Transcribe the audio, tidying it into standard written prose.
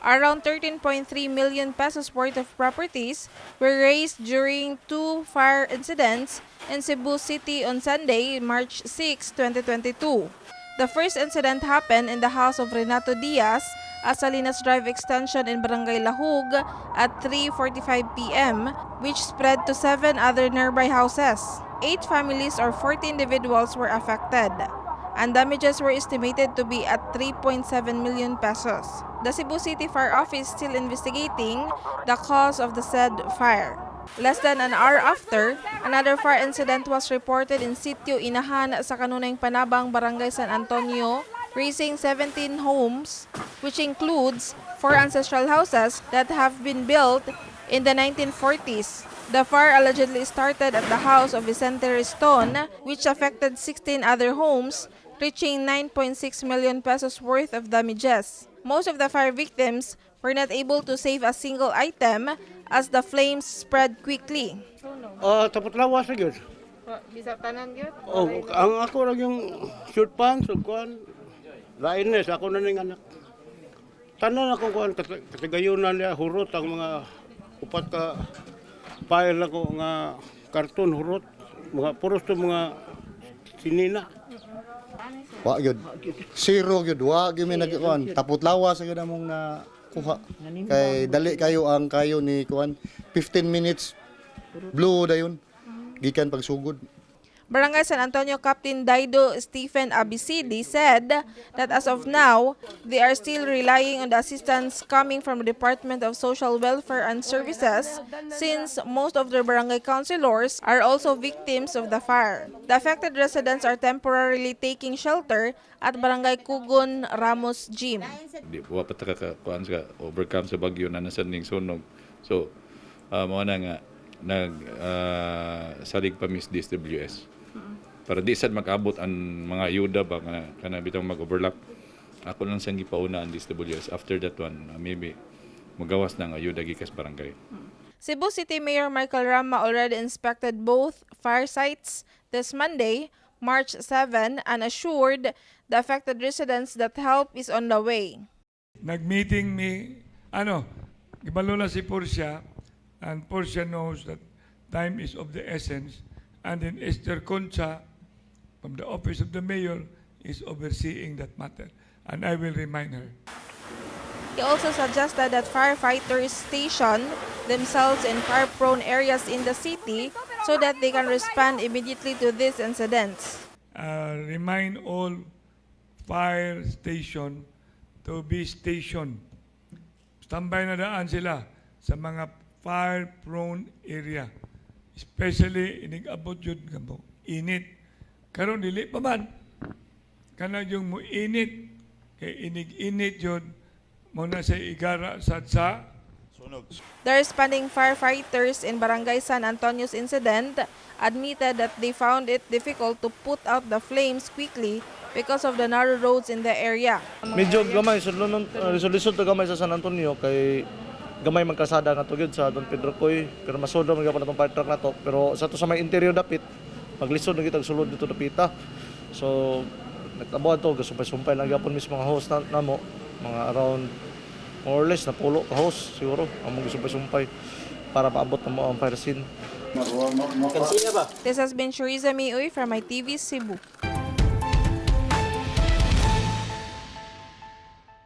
Around 13.3 million pesos worth of properties were razed during two fire incidents in Cebu City on Sunday, March 6, 2022. The first incident happened in the house of Renato Diaz at Salinas Drive Extension in Barangay Lahug at 3:45 p.m., which spread to seven other nearby houses. Eight families or 40 individuals were affected and damages were estimated to be at 3.7 million pesos. The Cebu City Fire Office is still investigating the cause of the said fire. Less than an hour after, another fire incident was reported in Sitio Inahan sa Kanunayng Panabang, Barangay San Antonio, razing 17 homes, which includes four ancestral houses that have been built in the 1940s. The fire allegedly started at the house of Vicente Riston, which affected 16 other homes, reaching 9.6 million pesos worth of damages. Most of the fire victims were not able to save a single item as the flames spread quickly. Ah, tapos lawas na gyud. Bisag tanan gyud. Oh, ang ako lang yung short pants ug kuan. Lain na sa ako na ning anak. Tanan akong kuan kasagayonan niya hurot ang mga upat ka pile ako nga karton hurot, mga puros to mga sinina. Wa gyud. Zero gyud, wa gyud mi nagkuan. Tapot lawas gyud among na kuha. Kay dali kayo ang kayo ni kuan, 15 minutes blue dayon gikan pagsugod. Barangay San Antonio Captain Daido Stephen Abisidi said that as of now, they are still relying on the assistance coming from the Department of Social Welfare and Services since most of their barangay councilors are also victims of the fire. The affected residents are temporarily taking shelter at Barangay Kugon Ramos Gym. Di wa pa ta ka kuan sa overcome sa bagyo na nasa ning sunog. So mao na nga nag salig pa mis DSWS para di sad mag-abot ang mga ayuda ba kana kana bitong mag-overlap. Ako lang siyang gipauna ang DSWS. After that one, maybe magawas na ang ayuda gikas barangay. Cebu City Mayor Michael Rama already inspected both fire sites this Monday, March 7, and assured the affected residents that help is on the way. Nag-meeting mi, ano, gibalo na si Portia, and Portia knows that time is of the essence, and then Esther Concha from the office of the mayor is overseeing that matter, and I will remind her. He also suggested that firefighters station themselves in fire-prone areas in the city so that they can respond immediately to these incidents. Remind all fire station to be stationed. Standby na daan sila sa mga fire-prone area. Especially, inig-abot yun nga mo, init. Karon dili pa man. Kana yung mo init, kay inig-init yun, mo na sa igara sa The responding firefighters in Barangay San Antonio's incident admitted that they found it difficult to put out the flames quickly because of the narrow roads in the area. Medyo gamay sudlonon, lisod-lisod to gamay sa San Antonio kay gamay man kalsada nga gyud sa Don Pedro Koy, pero masudlo man gyapon atong fire truck nato, pero sa to sa may interior dapit maglisod na kitag sulod dito dapita. So nagtabo ato, gasumpay-sumpay lang gyapon mismo mga hose na, namo, mga around more or less napulo ka hose siguro among gisumpay-sumpay para maabot na mo ang fire scene. This has been Shariza Miuy from ITV Cebu.